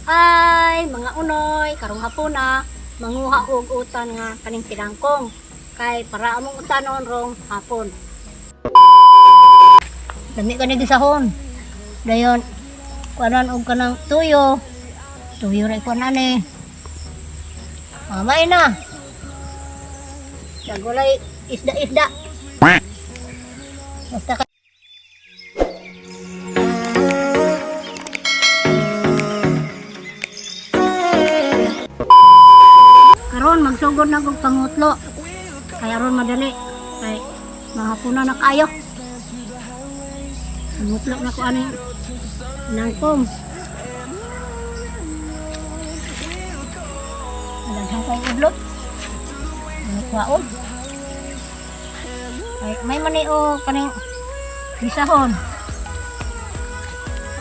Hi, mga unoy, karong hapuna, manguha og utan nga kaning tinangkong. Kay para among utanon rong hapon. Lami ka ni gisahon. Dayon, kuanan og kanang tuyo. Tuyo ra kuan ani. Mamay na. Dagulay isda-isda. Basta ka karon magsugod na kog pangutlo. Kay aron madali. Kay mahapuna na kayo. Pangutlo na ko ani nangkong. Daghan kay udlot. Kwaon. Ay, may mani o kaning gisahon.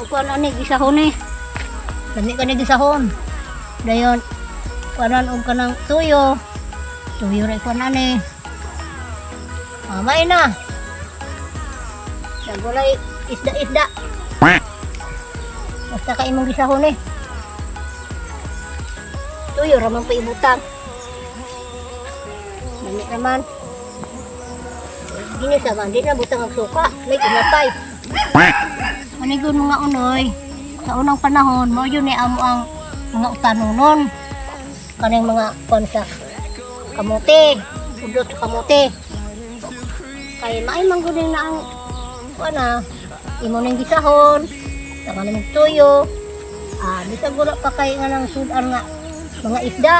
O kuan ani gisahon ni. Lami kani gisahon. Dayon kuanan og kanang tuyo. Tuyo ra kuan ani. Mamay na. Dagulay isda-isda. Basta ka imong gisahon eh. Tuyo ra man pa ibutang. Lami raman. Gini sa man, di na butang ang suka. May kinapay. Manigon mga unoy, sa unang panahon, mo yun ni amo ang mga utanonon. Kaning mga kuan sa kamote, udot sa kamote. Kay maay man gud na ang kuan na imo ning gisahon, saka namig tuyo. Ah, bisag wala pa kay nga nang sudan nga mga isda.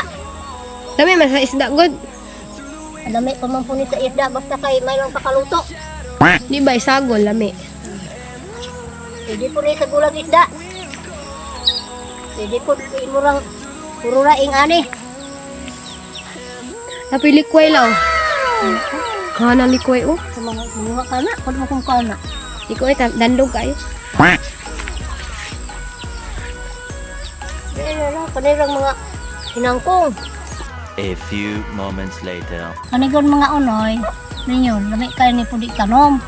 Dami man sa isda god. Lami pa man po ni sa isda basta kay may lang pakaluto. Di ba isagol lami? Pwede po ni sa gulag isda. Pwede po imo rang puro raing ani. Napili likway law. Kana likway oh. Sa mga mga kana, kung mo kung kana. Di ko ay dandog kayo. Dili lang kanilang mga hinangkong. A few moments later. Kanigon mga unoy, ninyo, lami kayo ni pudi tanom.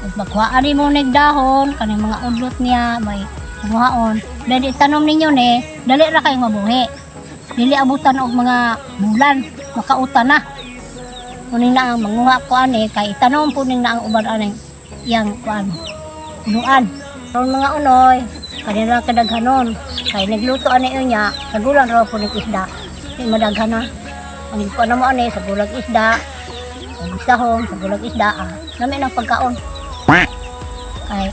Ug magkuhaan ni mo nagdahon, kaning mga udlot niya, may buhaon. Dali tanom ninyo ni, dali ra kayo mabuhi. Dili abutan og mga bulan, makautan na. Kuning na ang manguha ko ani, kay itanom po ning na ang uban ani, yang kuan, punuan. Karon mga unoy, kanila kadaghanon. Kay nagluto ani niya, sagulan raw po ning isda. Di madaghan na. Ang kuan na mo ani sa gulag isda, ang sahong sa gulag isda, ah, nami ng pagkaon. Kay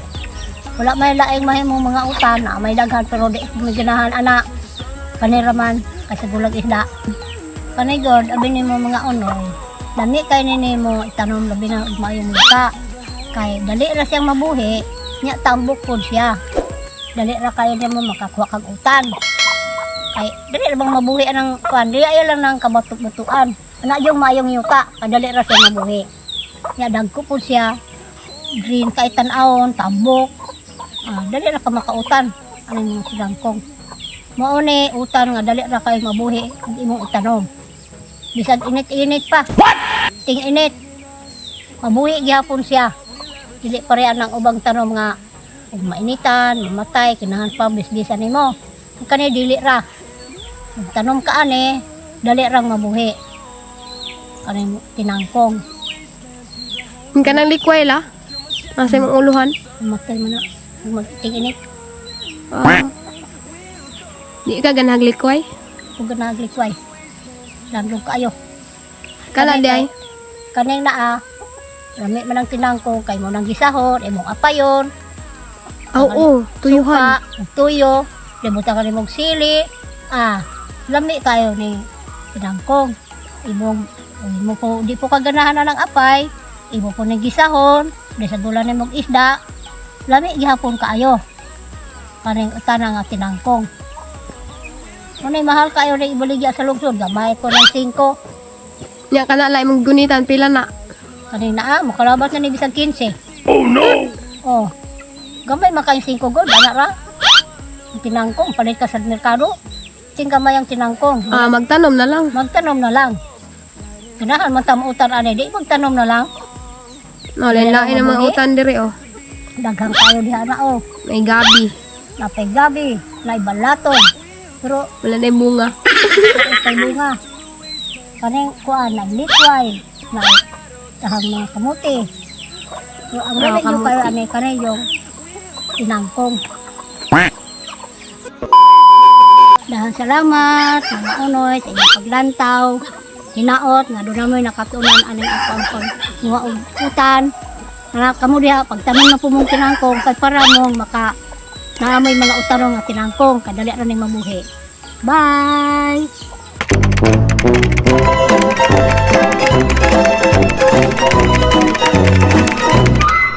wala may laing mahimo mga utan, na may daghan pero di may ganahan ana. Kanira man kay sa gulag isda. Kanay God, abi nimo mga unoy. Lami kay nini mo itanom labi na ug maayong yuta. Kay dali ra siyang mabuhi, nya tambok pod siya. Dali ra kayo nimo makakuha kag utan. Kay dali ra bang mabuhi anang kuan, dili ayo lang nang kabatuk-batuan. Ana yung maayong yuta, kay dali ra siya mabuhi. Nya dagko pod siya, green kay tan-awon, tambok. Ah, dali ra ka makautan aning sinangkong. Mao ni utan nga dali ra kay mabuhi ug imong itanom. Bisag init-init pa. What? Ting init. Mabuhi gihapon siya. Dili pareha ng ubang tanom nga ug mainitan, mamatay, kinahan pa bisbisan nimo. Ang kani dili ra. Magtanom ka ani, dali rang mabuhi. Kaning tinangkong. Ang kanang likway la. Asa imong uluhan? Mamatay man na. Magting init. Ah. Di ka ganahag likway? Ug naglikway. Landong kaayo. Kana di ay. Kaning naa, lami man ang tinangkong kay mo nang gisahon, imong apayon, Oo, oh, tuyuhan. suka, ug tuyo, limutan ka nimong sili. Ah, lami kayo ni tinangkong. Imong imo po di po kaganahan na ng apay, imo po ning gisahon, di sa gulan nimong isda. Lami gihapon kaayo. Kaning utana nga tinangkong. Unay mahal kayo ni ibaligya sa lungsod, gamay ko ng 5. Nya kana la imong gunitan pila na. Kaning naa, makalabas na ni bisag 15. Oh no! Oh. Gamay man kayong 5 gold, ana ra. Ang tinangkong, palit ka sa merkado. Ting gamay ang tinangkong. Ah, magtanom na lang. Magtanom na lang. Ganahan man tamutan ani, di magtanom na lang. No, lain lain ang mga utan diri oh. Daghang kayo diha na oh. May gabi. Napay gabi, nay balaton. Pero Wala na yung bunga. kay bunga. Kaning kuan nag likway na dahang mga kamuti. Pero ang Ah, dali yung kayo kamuti. ani kani yung tinangkong. Dahang salamat mga unoy sa inyong paglantaw. Hinaot nga doon namoy nakatunan aning ako ang pagmuha og utan. Nga kamo diha pagtanom na po mong tinangkong kay para mong maka naamoy mga utanong nga tinangkong kadali ra ning mamuhi. Bye!